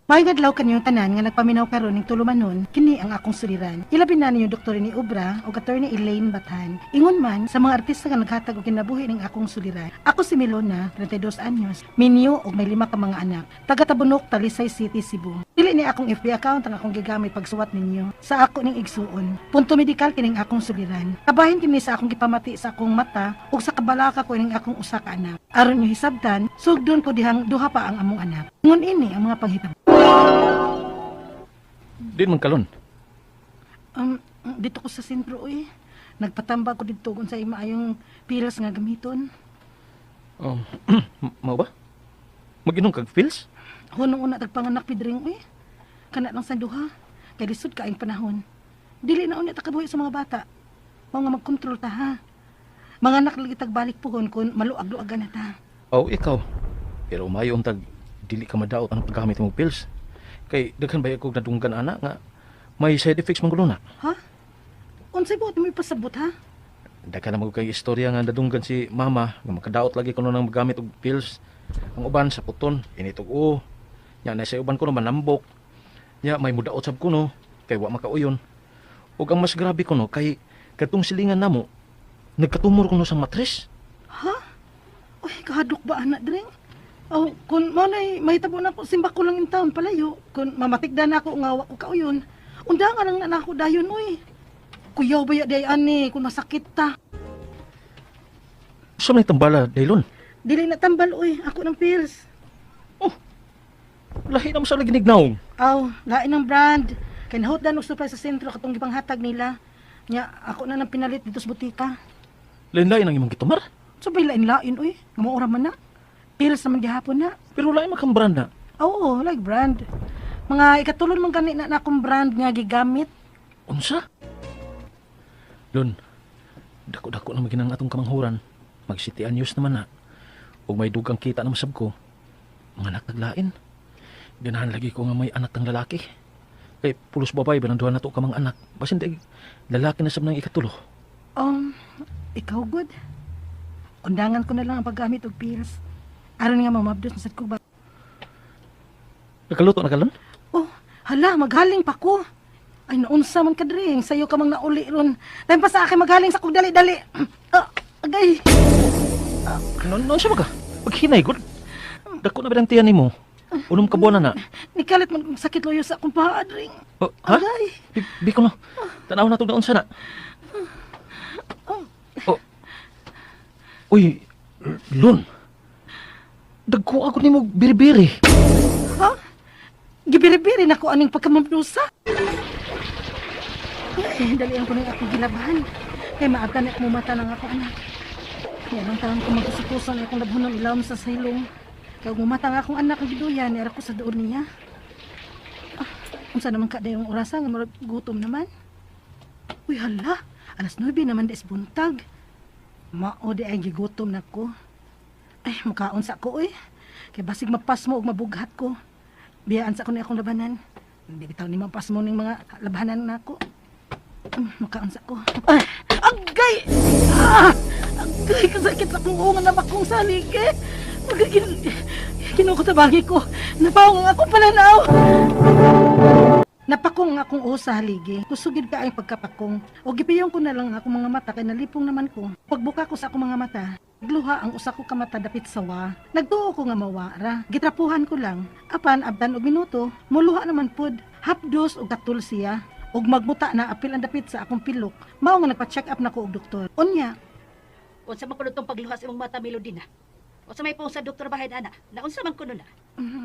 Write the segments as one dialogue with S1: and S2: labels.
S1: Maayong adlaw kaninyong tanan nga nagpaminaw karon ning tulumanon, kini ang akong suliran. Ilabi na ninyo Dr. ni Obra ug Attorney Elaine Bathan. Ingon man sa mga artista nga naghatag og kinabuhi ning akong suliran. Ako si Milona, 32 anyos, minyo og may lima ka mga anak. Taga Tabunok, Talisay City, Cebu. Dili ni akong FB account ang akong gigamit pagsuwat ninyo sa ako ning igsuon. Punto medikal kining akong suliran. Kabahin kini sa akong gipamati sa akong mata ug sa kabalaka ko ning akong usa ka anak. Aron nyo hisabtan, sugdon ko dihang duha pa ang among anak. Ingon ini ang mga panghitabo.
S2: Din man kalon.
S1: Dito ko sa sentro eh. Nagpatamba ko dito kung sa maayong pills nga gamiton.
S2: Mao ba? Mag-inom kag pills?
S1: Hunong una tagpanganak pidring eh. Kana lang sa duha. Kay lisod kaayong panahon. Dili na unya ta kabuhi sa mga bata. Mao nga magkontrol ta ha. Mga anak lagi tagbalik puhon kung maluag-luagan na ta.
S2: Aw, ikaw. Pero mayo untag dili ka madaot ang paggamit mo pills. Kay daghan ba kog nadunggan ana nga may side effects man kuno na.
S1: Ha? Unsay buot mo ipasabot ha?
S2: Daghan na kay istorya nga nadunggan si mama nga makadaot lagi kuno nang magamit og pills. Ang uban sa puton, init og uo. Nya na sa uban kuno manambok. Nya may mudaot sab kuno kay wa makauyon. Ug ang mas grabe kuno kay kadtong silingan namo nagkatumor kuno sa matres.
S1: Ha? Uy, kahadlok ba ana dreng? Oh, kung mo na mahitabo na ko simba ko lang in town palayo. Kung mamatigda na ako nga wa ko kauyon. Unda nga lang na ako dayon oy. Kuyaw ba ya day ani kung masakit ta.
S2: Sa may tambala daylon.
S1: Dili na tambal oy, ako ng pills.
S2: Oh. Lahi na mo sa lagi nignaong.
S1: Aw, lain ng brand. Kay nahutdan og supply sa sentro katong gipanghatag nila. Nya ako na nang pinalit dito sa butika.
S2: Lain-lain ang imong gitumar.
S1: So bay lain-lain oy, nga maura man na. Pills naman gihapon na.
S2: Pero lain man kang brand na.
S1: Oo, like brand. Mga ikatulon man gani na akong brand nga gigamit.
S2: Unsa? Lon, dako-dako na maginang atong kamanghuran. Mag City News naman na. Ug may dugang kita na masab ko. Mga anak taglain. Ganahan lagi ko nga may anak tang lalaki. Kay pulos babay ba ng duha na to ka mga anak. Basin di lalaki na sab nang ikatulo.
S1: Ikaw good. Undangan ko na lang ang paggamit og pills. Aron nga mamabdos na sad ko ba.
S2: Nakaluto na ka, Lon?
S1: Oh, hala, maghaling pa ko. Ay, naunsa man ka dring. Sayo ka mang nauli ron. Time pa sa akin maghaling sa kog dali-dali. Ah, agay.
S2: Non, non siya ba ka? Paghinay, good. Dako na ba ang tiyan nimo? Unom ka buwan na na.
S1: Nikalit man kong sakit loyo sa akong paa, dring.
S2: Oh, ha?
S1: Agay.
S2: Bi ko no. Tanaw na itong naunsa na. Oh. Uy, Lon. Dagko ako nimo biribiri.
S1: Ha? Gibiri-biri na ko aning pagkamabdusa. Ay, dali ang ko ng akong gilabahan. Kay maabtan na akong mata ng akong anak. Kaya lang taon ko magkusukusan na akong labhon ng ilawom sa silong. Kaya ug mumata ang akong anak ang giduyan, niara ko sa doon niya. Ah, unsa naman ka dayong orasa nga murag gutom naman. Uy, hala, alas 9 naman des buntag. Mao di ay gigutom na ko. Ay, mukaon sa ko uy. Kay basig mapasmo og mabughat ko. Biyaan sa ko ni akong labanan. Hindi bitaw ni mapasmo ning mga labanan nako. Mukaon sa ko. Ay, agay! Ah! Agay, kasakit sa akong ungan na bakong salig eh. Agay, kinukutabagi ko. Napawang ang akong pananaw. Napakong ang akong uho sa haligi. Kusugid ka ang pagkapakong. O gipiyong ko na lang ang akong mga mata kay nalipong naman ko. Pagbuka ko sa akong mga mata, gluha ang usa ko ka mata dapit sa wa. Nagtuo ko nga mawara. Gitrapuhan ko lang. Apan abdan og minuto, muluha naman pud. Hapdos og katul siya. Og magmuta na apil ang dapit sa akong pilok. Mao nga nagpa-check up na ko og doktor. Unya,
S3: Unsa man kuno tong pagluha sa imong mata, Melodina? Unsa may pong sa doktor bahin ana? Naunsa man kuno na?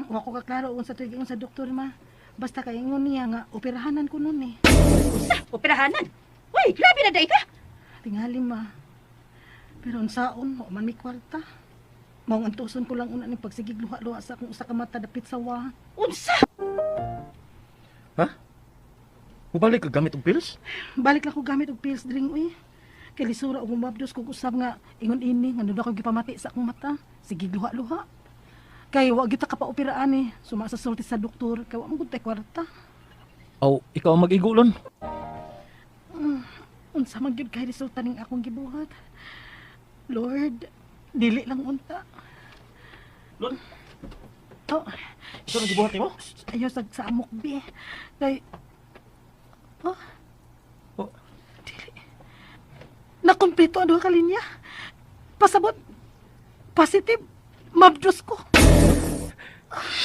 S1: Wa ko kaklaro unsa tuig ingon sa doktor ma. Basta kay ingon niya nga operahanan ko nun eh.
S3: Unsa? Operahanan? Uy, grabe na day ka.
S1: Tingali ma. Pero unsaon, wa man mi kwarta. Mao ang antuson ko lang una ni pagsigig luha-luha sa akong usa ka mata dapit sa wa.
S3: Unsa?
S2: Ha? Mubalik ka gamit og pills?
S1: Balik lang ko gamit og pills dring uy. Kay lisura og mabdos kog usab nga ingon ini nga nuna ko gipamati sa akong mata. Sige luha-luha. Kay wa gyud ta kapaoperaan eh. Suma sa sulti sa doktor kay wa man gud tay kwarta.
S2: Aw, ikaw ang mag-igo, Lon.
S1: Unsa man gyud kay resulta ning akong gibuhat. Lord, dili lang unta.
S2: Lon.
S1: Oh,
S2: Ito nang gibuhat nimo?
S1: Ayaw sa amok, bi. Kay, oh,
S2: Oh,
S1: dili. Nakumpleto ang duha ka linya. Pasabot, positive, mabdus ko.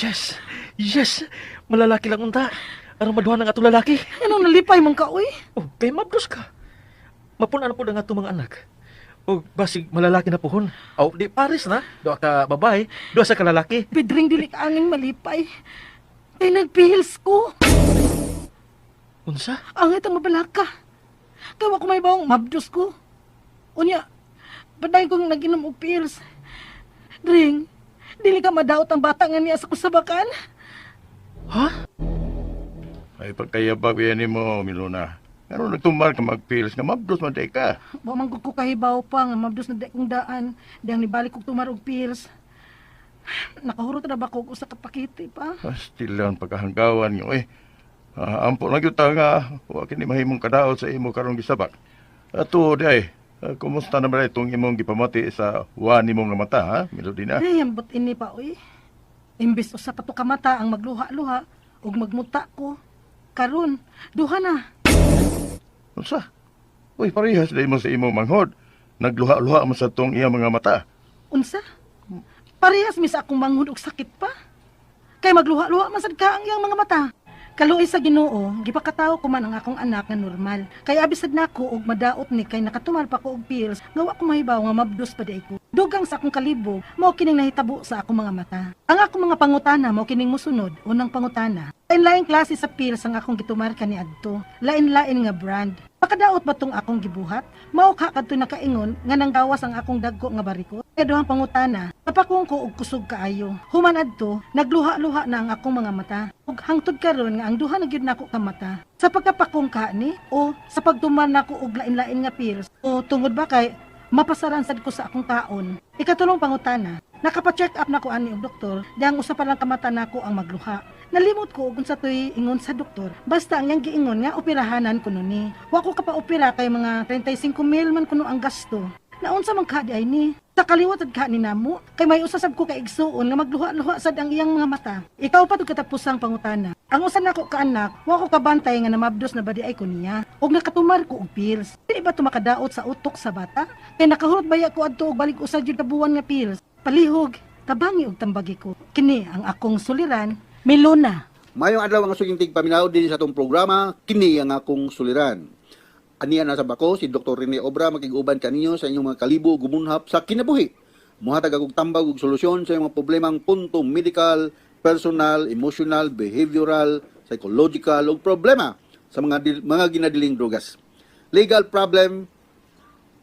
S2: Yes! Yes! Malalaki lang unta. Aron maduha ng atong lalaki.
S1: Anong nalipay man ka, uy?
S2: Oh, kay mabdos ka. Mapun-an po ang atong mga anak. O basig malalaki na pohon. Aw, di pares na. Duha ka babae, duha sa kalalaki.
S1: Pedring dili ka angin malipay. Kay nagpihils ko.
S2: Unsa?
S1: Ang itang mabalaka. Kay wa ko may bawang mabdus ko. Unya, paday kong naginom og pills. Dring, dili ka madaot ang bata nga niya sa kusabakan.
S2: Ha?
S4: Ay pagkayabag yan nimo, Milona. Ngano nagtumar ka magpils nga mabdos man day ka.
S1: Wa man gud ko kahibaw pa nga mabdos na di kong daan. Diyang nibalik kog tumar og pills. Nakahurot na ba ko og usa ka pakete pa?
S4: Pastilan pagkahanggawan nga oy. Ah, ampo lang gyud ta nga wa kini mahimong kadaot sa imo karong gisabak. Ato di ay, kumusta naman itong imong gipamati sa wa nimo nga mata ha, Melodina?
S1: Ay, ambot ini pa oy. Imbis usa pa to ka mata ang magluha-luha ug magmuta ko. Karon, duha na.
S4: Unsa? Uy, parehas day mo sa imong manghod. Nagluha-luha man sa tong iya mga mata.
S1: Unsa? Parehas mi sa akong manghod og sakit pa. Kay magluha-luha man sad ka ang iyang mga mata. Kaluoy sa Ginoo, gipakatawo ko man ang akong anak nga normal. Kay abi sad nako og madaot ni kay nakatumar pa ko og pills nga wa ko mahibaw nga mabdos pa di ko. Dugang sa akong kalibog, mao kining nahitabo sa akong mga mata. Ang akong mga pangutana mao kining mosunod. Unang pangutana, lain-laing klase sa pills ang akong gitumar kaniadto. Lain-lain nga brand. Makadaot ba tong akong gibuhat? Mao ka kadto nakaingon nga nanggawas ang akong dagko nga bariko. Ikaduhang pangutana, napakong ko og kusog kaayo. Human adto, nagluha-luha na ang akong mga mata. Ug hangtod karon nga ang duha na gyud nako ka mata. Sa pagkapakong ka ni o sa pagtumar nako og lain-lain nga pills o tungod ba kay mapasaran sad ko sa akong kaon. Ikatulong pangutana, nakapa-check up nako ani og doktor, diyang usa pa lang ka mata nako ang magluha. Nalimot ko og unsa toy ingon sa doktor. Basta ang iyang giingon nga operahanan kuno ni. Wa ko kapaopera kay mga 35 mil man kuno ang gasto. Naunsa man ka di ay ni? Sa kaliwat ad ka ni namo, kay may usa sab ko ka igsuon nga magluha-luha sad ang iyang mga mata. Ikaw pa tug katapusang pangutana. Ang usa nako ka anak, wa ko kabantay nga namabdos na ba di ay ko niya. Og nakatumar ko og pills. Dili ba to makadaot sa utok sa bata? Kay nakahurot baya ko adto og balik usa jud ka buwan nga pills. Palihog, tabangi og tambagi ko. Kini ang akong suliran, Milona.
S5: Mayong adlaw ang suging tigpaminaw din sa atong programa, kini ang akong suliran. Aniya nasa bako si Dr. Rene Obra makig-uban kaninyo sa inyong mga kalibo gumunhap sa kinabuhi. Muhatag akong tambag ug solusyon sa inyong mga problemang punto medical, personal, emotional, behavioral, psychological ug problema sa mga ginadiling drugas. Legal problem,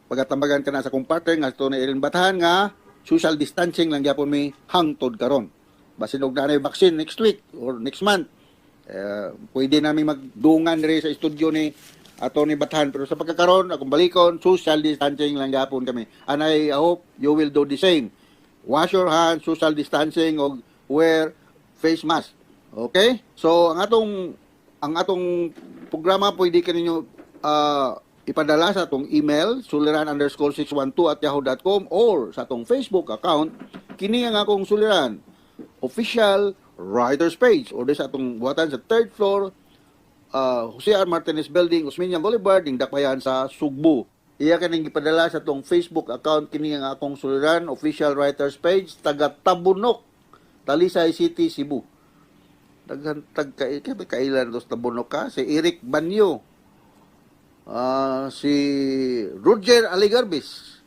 S5: pagatambagan ka na sa akong partner nga ito na Erin Batahan nga social distancing lang gyapon mi hangtod karon. Basin og naa vaccine next week or next month. Eh, pwede namin magdungan diri sa studio ni Atty. Batahan, pero sa pagkakaroon akong balikon, social distancing lang gyapon kami. And I hope you will do the same. Wash your hands, social distancing og wear face mask. Okay? So ang atong programa pwede kaninyo ipadala sa atong email suliran_612@yahoo.com or sa atong Facebook account, kini ang akong suliran official writers page, or di sa atong buhatan sa third floor, Jose R. Martinez Building, Osmeña Boulevard, ing Dakbayan sa Sugbo. Iya kaning gipadala sa atong Facebook account, kini ang akong suliran official writers page, taga Tabunok, Talisay City, Cebu. Daghan tag kailan dos Tabunok ka si Eric Banyo. Si Roger Aligarbis.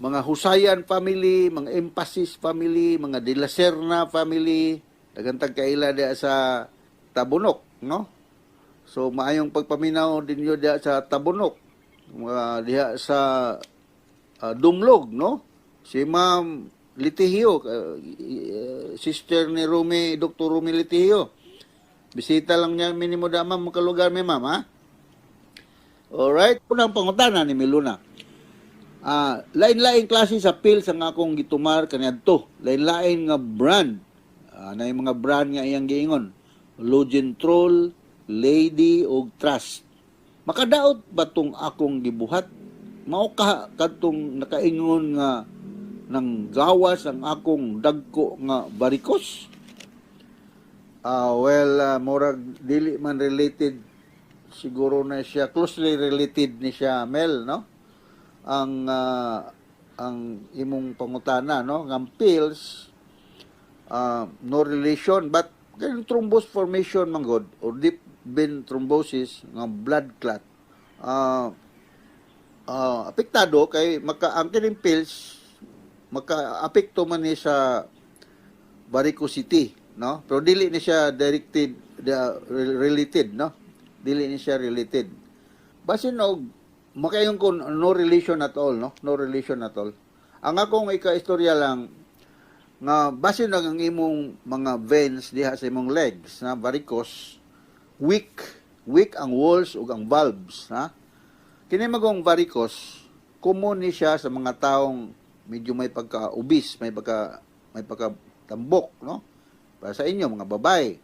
S5: Mga Husayan family, mga Emphasis family, mga De La Serna family, daghan tag kaila diya sa Tabunok, no? So maayong pagpaminaw din diha sa Tabunok, mga diha sa Dumlog, no? Si Ma'am Litihio, sister ni Rumi, Dr. Rumi Litihio. Bisita lang niya minimo da, ma'am, makalugar mi, ma'am, ha? Alright, unang pangutana ni Miluna. Lain-lain klase sa pills ang akong gitumar kaniadto. Lain-lain nga brand. Na yung mga brand nga iyang giingon. Logentrol, Lady ug Trust. Makadaot ba tong akong gibuhat? Mao ka kadtong nakaingon nga nang gawas ang akong dagko nga varicose? Well, murag dili man related siguro na siya, closely related ni siya, Mel, no? Ang imong pangutana, no? Nga pills, no relation, but kanang thrombus formation man gud or deep vein thrombosis nga blood clot, apektado kay maka ang kining pills maka-apekto man ni sa varicosity, no? Pero dili ni siya directed related, no? Dili ni siya related. Basin og makaingon ko no relation at all, no? No relation at all. Ang akong ika-istorya lang nga basin lang ang imong mga veins diha sa imong legs na varicose, weak weak ang walls ug ang valves, ha? Kini magong varicose, common ni siya sa mga taong medyo may pagka-obese, may pagka tambok, no? Para sa inyo mga babae.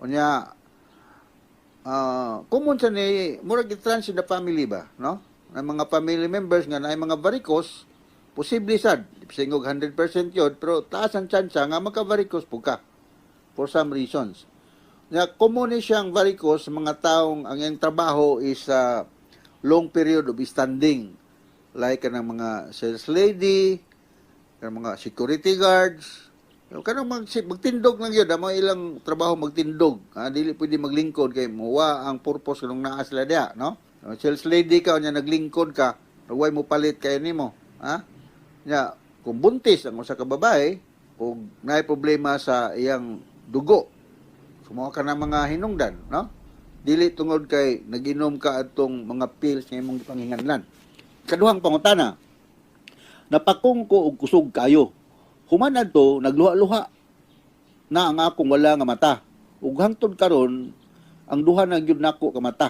S5: Unya, common sa ni murag runs in the family ba, no? Ang mga family members nga naay mga varicose, posible sad, singog 100% yun, pero taas ang tsansa nga magka-varicose po ka for some reasons. Nya common ni siyang varicose sa mga taong ang iyang trabaho is long period of standing, like kanang mga sales lady, kanang mga security guards, kanang magtindog lang yun, ang ilang trabaho magtindog. Ah, dili pwede maglingkod kay muwa ang purpose kanong naa sila diha, no? Sales lady ka, unya naglingkod ka, way mo palit kay nimo, ha? Nya, kung buntis ang usa ka babae ug naay problema sa iyang dugo, sumuha ka ng mga hinungdan, no? Dili tungod kay naginom ka atong mga pills nga imong gipanginganlan. Kaduhang pangutana, napakong ko og kusog kayo. Human adto nagluha-luha na ang akong wala nga mata. Ug hangtod karon ang duha na gyud nako ka mata.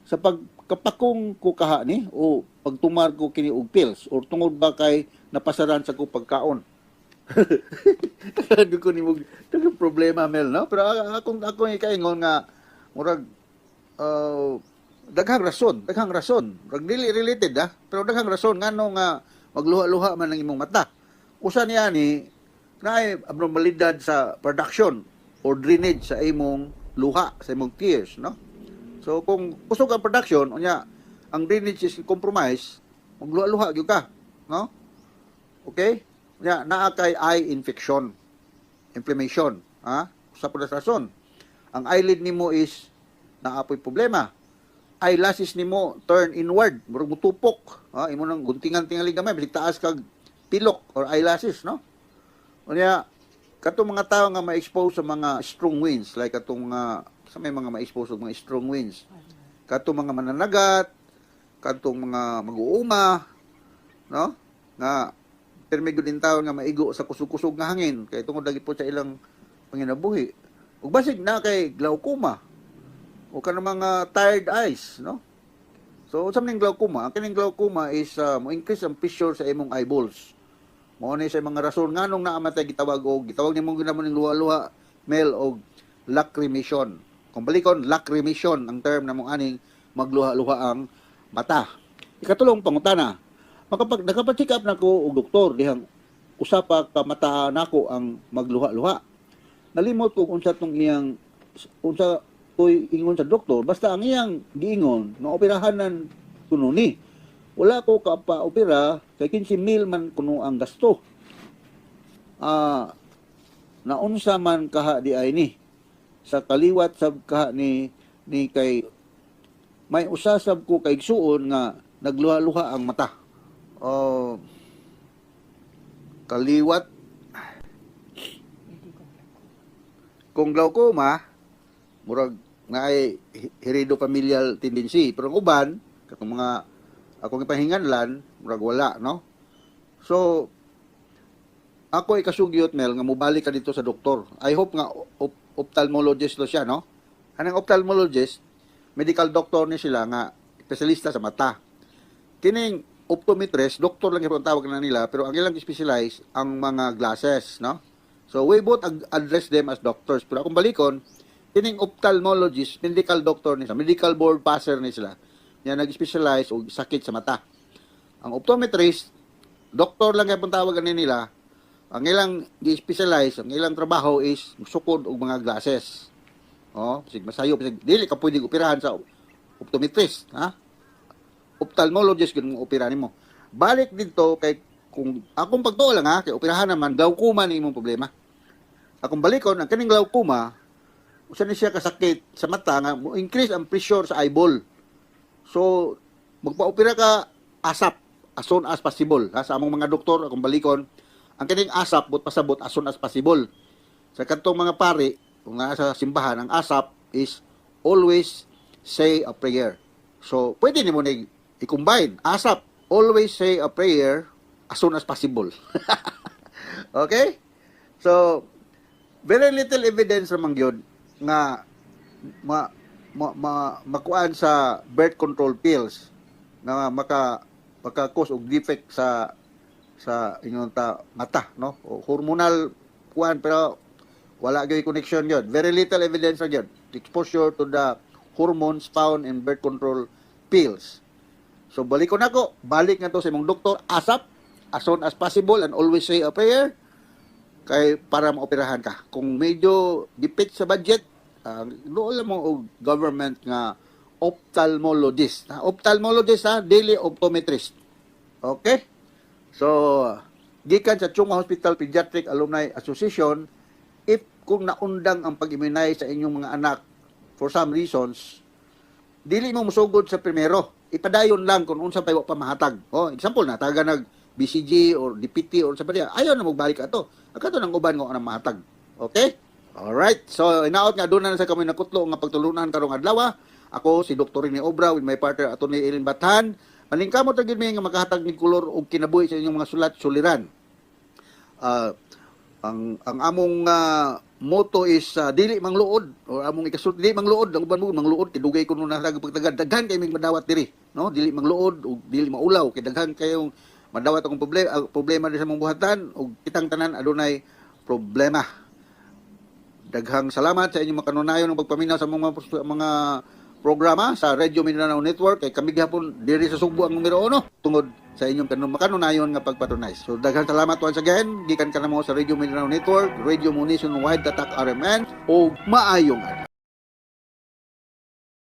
S5: Sa pagkapakong ko kaha ni o pagtumar ko kini og pills or tungod ba kay napasaran sa ko pagkaon? Doon ko nimo daghang problema, Mel, no? Pero akong ako ikaingon nga murag daghang rason, daghang rason. Murag dili related ah, pero daghang rason ngano nga magluha-luha man ang imong mata. Usa niya ni naay abnormalidad sa production or drainage sa imong luha, sa imong tears, no? So kung kusog ang production, unya ang drainage is compromised, magluha-luha gyud ka, no? Okay? Unya naa kay eye infection, inflammation, ha? Sa pud rason. Ang eyelid nimo is naapoy problema. Eyelashes nimo turn inward, murag mutupok, ha? Imo nang guntingan tingali gamay, bisig taas kag pilok or eyelashes, no? Unya katong mga tao nga ma-expose sa mga strong winds, like katong mga sa may mga ma-expose sa mga strong winds, katong mga mananagat, katong mga mag-uuma, no? Nga pirmi gud taon nga maigo sa kusog-kusog nga hangin kay tungod lagi po sa ilang panginabuhi. Ug basig na kay glaucoma o kanang mga tired eyes, no? So unsa man ning glaucoma? Ang kining glaucoma is mo increase ang pressure sa imong eyeballs. Mao ni sa mga rason nganong naa man tay gitawag og gitawag nimo ginamo ning luha-luha, Mel, og lacrimation. Kung balikon, lacrimation ang term na mong aning magluha-luha ang mata. Ikatulong pangutana, makapag nakapa-check up nako og doktor dihang usa pa ka mata nako ang magluha-luha. Nalimot ko kung unsa tong iyang unsa ko'y ingon sa doktor, basta ang iyang giingon nga operahanan kuno ni. Wala ko ka pa-opera kay 15 mil man kuno ang gasto. Naunsa man kaha di ay ni sa kaliwat sab kaha ni ni kay may usasab ko kay igsuon nga nagluha-luha ang mata. Oh, kaliwat kung glaucoma, murag naay heredofamilial tendency, pero ang uban katong mga akong ipahinganlan, murag wala, no? So ako ikasugyot, Mel, nga mobalik ka dito sa doktor. I hope nga ophthalmologist lo siya, no? Anang ophthalmologist, medical doctor ni sila nga espesyalista sa mata. Kining optometrist, doktor lang yung tawag na nila, pero ang ilang specialize ang mga glasses, no? So we both address them as doctors, pero akong balikon, kining ophthalmologist, medical doctor ni sila, medical board passer ni sila. Yan nag-specialize og sakit sa mata. Ang optometrist, doktor lang yung tawag ani nila, Ang ilang gi-specialize, ang ilang trabaho is sukod og mga glasses. Oh, sig masayo, sig dili ka pwede operahan sa optometrist, ha? Ophthalmologist gyud mo opera nimo. Balik dito kay kung akong pagtuo lang ha, kay operahan naman glaucoma ni imong problema. Akong balikon ang kaning glaucoma, usa ni siya kasakit sa mata nga mo increase ang pressure sa eyeball. So magpa-opera ka ASAP, as soon as possible. Ha, sa among mga doktor, akong balikon, ang kaning ASAP but pasabot as soon as possible. Sa kantong mga pari, kung nga sa simbahan, ang ASAP is always say a prayer. So, pwede nimo ni i-combine. ASAP, always say a prayer as soon as possible. Okay? So, very little evidence naman gyud nga ma makuan sa birth control pills na maka cause og defect sa ingon ta mata, no, o hormonal kuan, pero wala gyud connection yun. Very little evidence ra gyud exposure to the hormones found in birth control pills. So balik ko nako, balik nga to sa imong doktor ASAP, as soon as possible, and always say a prayer kay para maoperahan ka. Kung medyo gipit sa budget, doon mo og government nga ophthalmologist, ha? Ophthalmologist ha, dili optometrist. Okay? So, gikan sa Chong Hua Hospital Pediatric Alumni Association, if kung naundang ang pag-immunize sa inyong mga anak for some reasons, dili mo musugod sa primero. Ipadayon lang kung unsa pa wa pa mahatag. Oh, example na taga nag BCG or DPT or sa pa diya, ayaw na magbalik ato. Akato nang uban nga nang mahatag. Okay? Alright. So, inaot nga doon na sa kami nakutlo nga pagtulunan karong adlaw. Ako si Dr. Rene Obra with my partner, Atty. Elin Bathan. Maningkamot ra gyud mi nga makahatag ning kolor og kinabuhi sa inyong mga sulat suliran. Ang among motto is dili mangluod or among ikasulti, dili mangluod. Ang uban mo mangluod kay dugay kuno na pagtagad, daghan kay ming madawat diri, no? Dili mangluod ug dili maulaw kay daghan kayong madawat akong problema, problema diri sa among buhatan ug kitang tanan adunay problema. Daghang salamat sa inyong makanunayon ng pagpaminaw sa mga programa sa Radio Mindanao Network kay kami gihapon diri sa Sugbo ang numero uno tungod sa inyong makanunayon nga pagpatronize. So daghang salamat once again gikan kanamo sa Radio Mindanao Network, Radio Mo Nationwide, Tatak RMN, ug maayong adlaw.